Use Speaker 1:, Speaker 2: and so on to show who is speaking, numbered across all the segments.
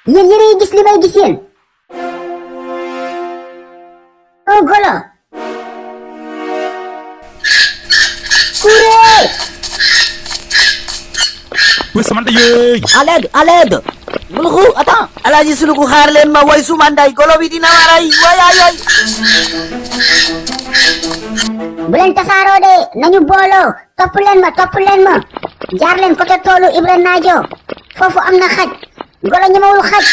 Speaker 1: yéen gis li may gis yéen. Oh golo. Courez.
Speaker 2: Oui, Samantha yéey.
Speaker 3: À l'aide. Mulxu, attends.
Speaker 4: Alaaji Suluku xaar leen ma way sumanday golo bi dina ma ray way.
Speaker 1: bu leen tasaaroo de nañu booloo topp leen ma jaar leen côté toolu Ibra Naajo foofu am na xaj golo ñemewul xaj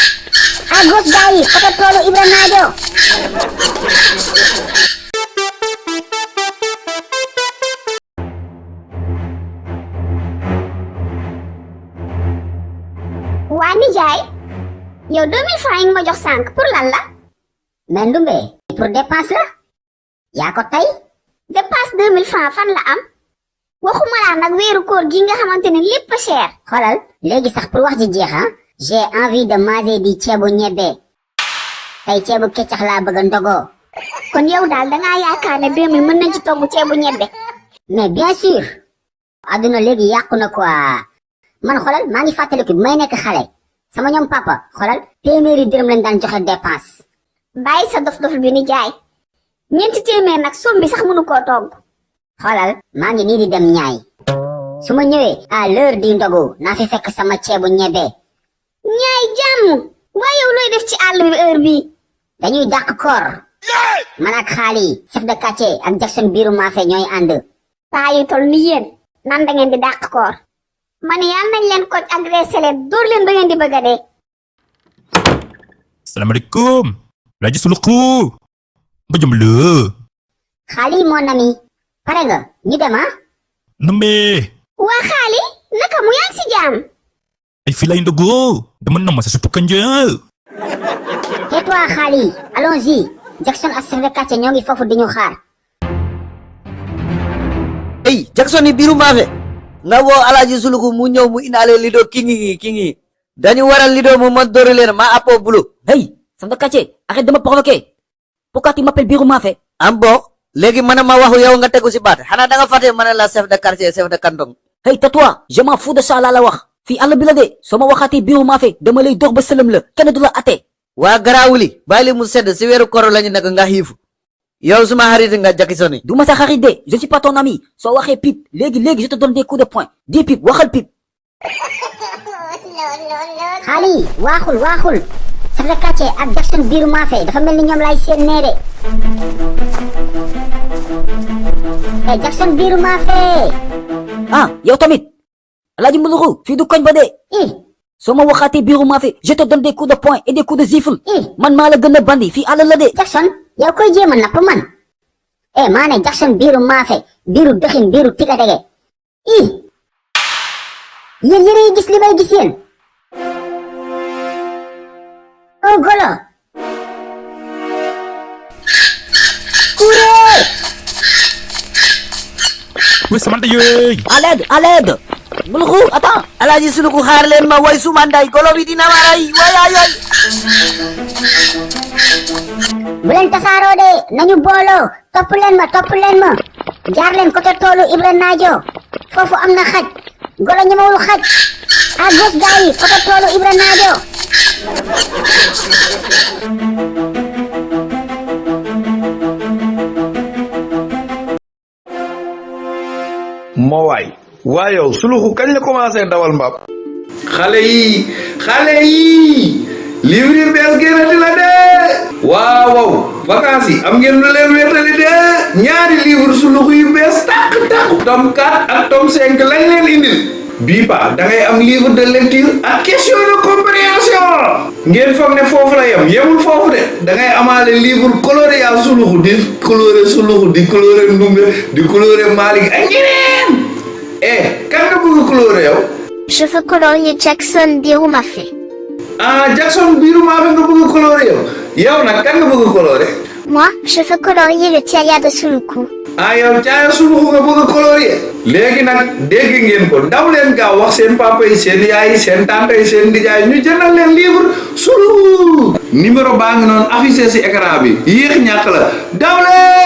Speaker 1: à gauche gaa yi côté toolu Ibra Naajo. waa nijaay yow 2000 francs yi nga ma jox sànq pour lan la. mais Ndumbe pour dépense la yaa ko tey. dépense 2000 francs fan la am waxuma laa nag weeru koor gi nga xamante ne lépp cher. xoolal léegi sax pour wax ji jeex j'ai envie de manger di ceebu ñebbe tey ceebu keccax laa bëgg a ndogoo. kon yow daal dangaa yaakaar ne 2000 mën nañ ci togg ceebu ñebbe. mais bien sûr adduna léegi yàqu na quoi man xoolal maa ngi fàttaliku bi may nekk xale sama ñoom papa xoolal téeméeri dërëm lañ daan joxe dépense. bàyyi sa dof bi ni jaay. ñeenti téeméer nag som bi sax mënu koo togg. xoolal maa ngi nii di dem ñaay su ma ñëwee à l'heure di ndogu naa fi fekk sama ceebu ñebe. ñaay jàmm waaye yow looy def ci àll bi heure bii. dañuy dàq koor man ak xaali chef de quartier ak Jackson biiru maafe ñooy ànd. paa yu tol ni yéen nan da ngeen di dàq koor. man yal nañ leen ko agressé leen dóor leen ba ngeen di bëgg a dee.
Speaker 2: Assalamualaikum. Alaaji Suluku. Ba jëm la.
Speaker 1: xaali mon ami pare nga ñu dem
Speaker 2: Ndumbe.
Speaker 1: waa xaali naka mu yaa ngi si jaam.
Speaker 2: Ay fii lay ndogu. Dama nama sa suppu kanja.
Speaker 1: Et toi xaali allons-y Jackson ak chef de quartier ñoo ngi foofu di ñu xaar.
Speaker 4: hey Jackson ni biiru maafe nga woo Alaaji Suluku mu ñëw mu indaale lido kingi dañu waral lido mu ma dóori leen ma appo bulu.
Speaker 3: Hey, chef de quartier, arrête de me provoquer. Pourquoi tu m'appelles Birou Mafé?
Speaker 4: am bon léegi man ma waxu yow nga tegu si baat xanaa da nga fàtte ma ne la chef de quartier chef de canton.
Speaker 3: Hey, tais-toi, je m'en fous de ça laa la wax. Fii àll bi la de soo ma waxaatee Birou Mafé dama lay dox ba sëlëm la kenn du la ate.
Speaker 4: waa garaawuli bàyyi mu sedd si weeru koro lañu nekk nga xiifu yow suma xarit nga Jackson ni
Speaker 3: du ma sa xarit de je suis pas ton ami soo waxee pip léegi je te donne des coups de poing dis pip waxal pip.
Speaker 1: xaali waaxul chef de quartier ak Jackson biiru maafe dafa mel ni ñoom lay seen nee de. Jackson biiru maafe.
Speaker 3: Ah yow tamit Alaaji Muluru fii du koñ ba de. soo ma waxaatee Birou Mafé je te donne des coups de poing et des coups de gifle. man maa la gën a bandi fii àll la de.
Speaker 1: Jackson yow koy jéem a napp man. maa ne Jackson biiru maafe biiru dëxin biiru tiga dege. yéen yéen gis li may gis yéen. oh golo. courez.
Speaker 2: Oui, Samantha yéey.
Speaker 3: À l'aide. Mulxu, attends.
Speaker 4: Alaaji Suluku xaar leen ma way sumanday golo bi dina ma ray way.
Speaker 1: bu leen tasaaroo de nañu booloo topp leen ma jaar leen côté toolu Ibra Naajo foofu am na xaj golo ñemewul xaj à gauche gaa yi côté toolu Ibra Naajo.
Speaker 5: moo waay yow Suluku kañ la commencé dawal mbaam. xale yi livre yu bees génnati la de. waaw vacances yi am ngeen lu leen wéetali de ñaari livre Suluku yu bees tàq tome 4 ak tome 5 lañ leen indil. bii pa da ngay am livre de lecture ak question de compréhension. ngeen foog ne foofu la yemul foofu de da ngay amaale livre coloré yaa Suluku di coloré Suluku di coloré Ndumbe di coloré Malick ak ñeneen. kan nga bëgg coloré yow.
Speaker 6: Je veux colorier Jackson Birou Mafé.
Speaker 5: Jackson Birou Mafé nga bëgg coloré yow nag kan nga bëgg coloré.
Speaker 6: Moi, je veux colorier le Tiaya de Suluku.
Speaker 5: yow Tiaya Suluku nga bëgg coloré. léegi nag dégg ngeen ko daw leen gaaw wax seen papa yi seen yaay yi seen tante yi seen nijaay ñu jëndal leen livre Suluku. numéro baa ngi noonu affiché si écran bi yéex ñàkk la daw leen.